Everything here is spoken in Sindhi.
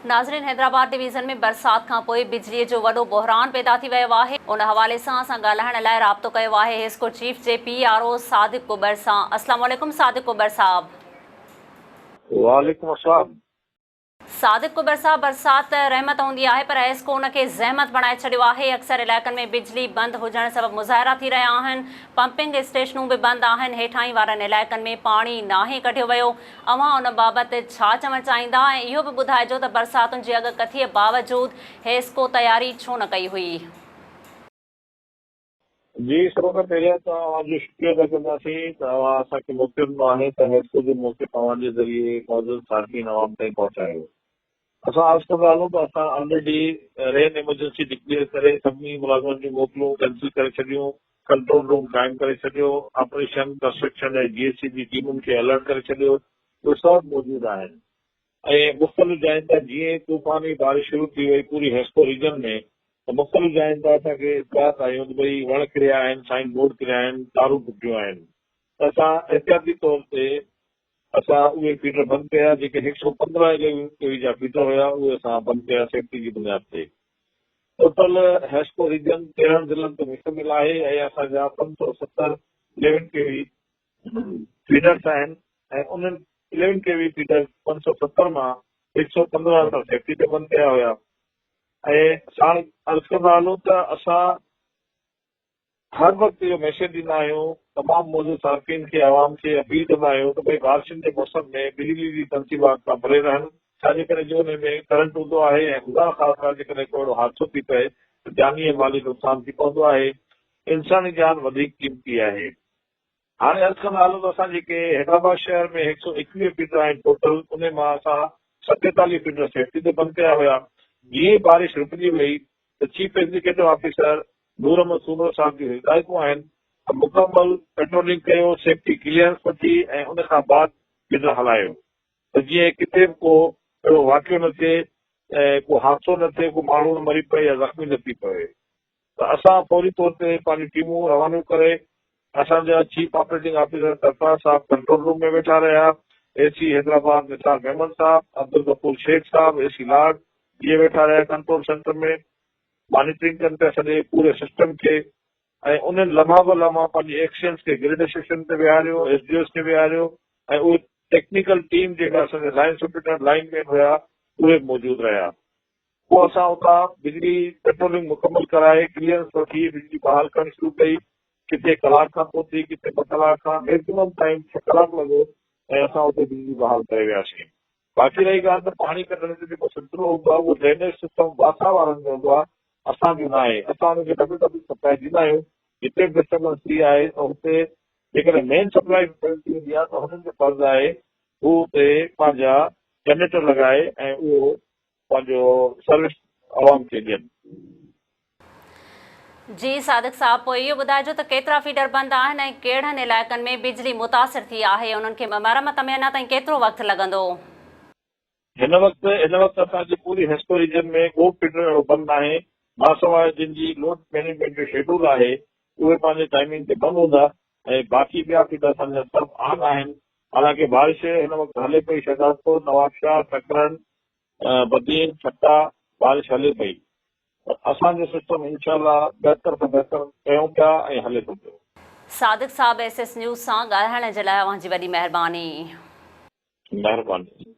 ناظرين حيدرآباد ڊويزن ۾ برسات کان پوء بجلي جو وڏو بحران پيدا ٿي ويو آهي ان حوالي سان اسان ڳالهائڻ لاء رابطو ڪيو آهي حيسڪو چيف جي پي آر او صادق ٻٻر سان اسلام عليڪم صادق ٻٻر صاحب. وعليڪم السلام. صادق ڪٻر صاحب برسات ته رحمت هوندي آهي پر حيسڪو ان کي زحمت بڻائي ڇڏيو آهي اڪثر علائقن ۾ بجلي بند هجڻ سبب مظاهرا ٿي رهيا آهن پمپنگ اسٽيشنون به بند آهن هيٺاهين وارن علائقن ۾ پاڻي ناهي ڪڍيو ويو اوهان ان بابت ڇا چوڻ چاهيندا ۽ اهو به ٻڌائجو ته برساتن جي اڳڪٿيء باوجود حيسڪو تياري ڇو نه ڪئي هئي. جي سڀ کان پهريان ته اوهان جو شڪريو ادا ڪنداسين ته اوهان اسان کي موقعو ڏنو آهي ته حيسڪو جو موقف اوهان جي ذريعي معزز صارفين عوام تائين پهچايو. اسان عرض ڪندا هلون ته اسان آلريڊي رين ايمرجنسي ڊڪليئر ڪري سڀني ملازمن جون موڪلون ڪينسل ڪري ڇڏيون، ڪنٽرول روم قائم ڪري ڇڏيو، آپريشن، ڪنسٽرڪشن ۽ جي ايس سي جي ٽيمن کي الرٽ ڪري ڇڏيو، اهي سڀ موجود آهن ۽ مختلف جاين تان جيئن ئي طوفاني بارش شروع ٿي وئي پوري حيسڪو ريجن ۾ ته مختلف جاين تان اسان کي اطلاعات آيون ته ڀئي وڻ ڪريا آهن، سائن بورڊ ڪريا آهن، تارون ٽٽيون آهن ته اسان احتياطي طور تي اسان اهي فيڊر بند ڪيا جيڪي هڪ سئو 15 اليون ڪي وي جا فيڊر هيا اهي اسان بند ڪيا سيفٽي جي بنياد تي. ٽوٽل حيسڪو ريجن 13 ضلعن تي مشتمل آهي ۽ اسان جا 570 اليون ڪي وي فيڊرس آهن ۽ انهن اليون ڪي وي فيڊرس 570 مان 115 اسان سيفٽي تي بند ڪيا هيا. ۽ ساڻ عرض ڪندا هلون ته اسان هر وقت اهو ميسيج ڏيندا آهيون تمام معزز صارفين کي عوام کي اپيل ڪندا آهيون ته ڀئي بارشن جي موسم ۾ بجلي جي تنصيبات کان پري رهن ڇاجي ڪري جو انهي ۾ ڪرنٽ هوندو آهي ۽ خدا نخواسته جيڪڏهن ڪو اهڙو حادثو ٿي پئي ته جاني ۽ مالي نقصان ٿي پوندو آهي انساني جان وڌيڪ قيمتي آهي. هاڻي عرض ڪندا هلون ته اسان جيڪي حيدرآباد شهر ۾ هڪ سئو 21 فيڊر آهن ٽوٽل انهي مان اسان 47 فيڊر سيفٽي تي بند ڪيا هيا جيئن ئي بارش رڪجي وئي ته chief executive officer Noor Ahmed Soomro صاحب جون هدايتون آهن ته مڪمل پيٽرولنگ ڪيو سيفٽي ڪليئرنس وٺي ۽ ان کان بعد فيڊر هلايو ته جيئن ڪٿي به ڪو اهڙو واقعو نه ٿئي ۽ ڪو حادثو نه ٿئي ڪو ماڻهو نه مري پئي يا زخمي نه ٿي پوي. ته اسان فوري طور تي پنهنجون ٽيمون روانيون ڪري اسان جا چيف آپريٽنگ آفيسر سرفراز صاحب ڪنٽرول روم ۾ ويٺا رهيا، اي سي حيدرآباد نثار ميمڻ صاحب، عبدالغفور شيخ صاحب اي سي لاڙ اهي ويٺا رهيا ڪنٽرول سينٽر ۾ مانيٽرنگ ڪن پيا سڄي پوري سسٽم کي ۽ انهن لمحا به لمحا پنهنجي ايڪسينس کي گرڊ اسٽيشن تي ويهاريو، ايس ڊي اوز کي ويهاريو ۽ اهي ٽيڪنيڪل ٽيم جيڪا اسان جا لائين سپرنٽينڊنٽ لائين مين هيا اهي به موجود رهيا. پوء اسان اتان بجلي پيٽرولنگ مڪمل ڪرائي ڪليئرنس وٺي بجلي بحال ڪرڻ شروع ڪئي. ڪٿي ڪلاڪ کان پوء ٿي، ڪٿي ٻه ڪلاڪ کان، ميڪسيمم ٽائيم ڇهه ڪلاڪ لڳو ۽ اسان اتي بجلي بحال ڪري وياسين. باقي رهي ڳالهه ته پاڻي ڪڍڻ جو جيڪو سلسلو هوندو آهي اهو ڊرينيج سسٽم واسا وارن جو هوندو آهي، اسان جو ناهي. اسان انهن کي ڊبل ڊبل سپلائي ڏيندا آهيون. جتي به ڊسٽربنس ٿي آهي ته اتي جيڪڏهن مين سپلائي به فيل ٿي ويندي آهي ته هنن جو فرض آهي هو اتي پنهنجا جنريٽر لڳائي ۽ اهو پنهنجو سروس عوام کي ڏين. جي صادق صاحب پوء اهو ٻڌائجو ته ڪيترا فيڊر بند آهن ۽ ڪهڙن علائقن ۾ بجلي متاثر ٿي آهي انهن کي مرمت ۾ اڃا تائين ڪيترو وقت لڳندو؟ هن وقت هن وقت اسان جي پوري حيسڪو ريجن ۾ ڪو به فيڊر اهڙو بند ناهي ماسواء جن جي لوڊ مئنيجمينٽ جو شيڊول آهي اهي پنهنجي ٽائمنگ تي بند هوندا ۽ باقي ٻيا فيڊر اسان جا سڀ آن آهن حالانڪه بارش هن وقت هلي پئي شهدادپور، نوابشاهه، سڪرنڊ، بدين، ٺٽا بارش هلي پئي پر اسان جو سسٽم انشاء الله بهتر کان بهتر ڪيون پيا ۽ هلي ٿو پيو. صادق صاحب ايس ايس نيوز سان ڳالهائڻ جي لاء اوهان جي وڏي مهرباني. مهرباني.